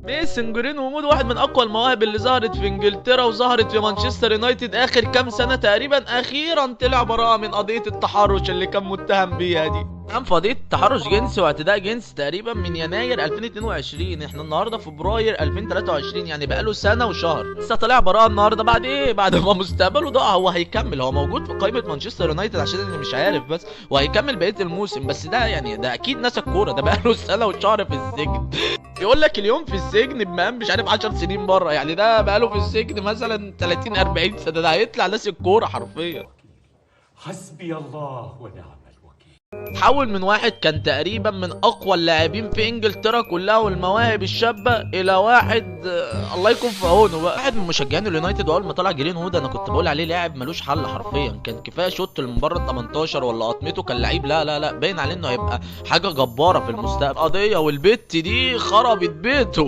ميسن جرين وود واحد من اقوى المواهب اللي ظهرت في انجلترا وظهرت في مانشستر يونايتد اخر كام سنة تقريبا. اخيرا طلع براءه من قضية التحرش اللي كان متهم بيها دي. كان في قضية تحرش جنسي واعتداء جنسي تقريبا من يناير 2022، احنا النهارده فبراير 2023، يعني بقاله سنة وشهر لسه طالع براءه النهارده. بعد ايه؟ بعد ما مستقبله ضاع. هو هيكمل، هو موجود في قائمة مانشستر يونايتد عشان اللي مش عارف بس، وهيكمل بقية الموسم، بس ده يعني ده اكيد نسى الكورة، ده بقاله سنة وشهر في السجن. بيقول لك اليوم في السجن بمقام مش عارف 10 سنين بره، يعني ده بقاله في السجن مثلا 30 40 سنة، ده هيطلع ناسي الكورة حرفيا. حسبي الله ونعم الوكيل. تحول من واحد كان تقريبا من اقوى اللاعبين في انجلترا كلها والمواهب الشابة الى واحد الله يكون في عونه بقى. واحد من مشجعين اليونايتد، واول ما طلع جرين وود انا كنت بقول عليه لاعب ملوش حل حرفيا، كان كفاية شوط من بره ال 18 ولا قطمته، كان لعيب لا لا لا باين عليه انه هيبقى حاجة جبارة في المستقبل. قضية والبت دي خربت بيته.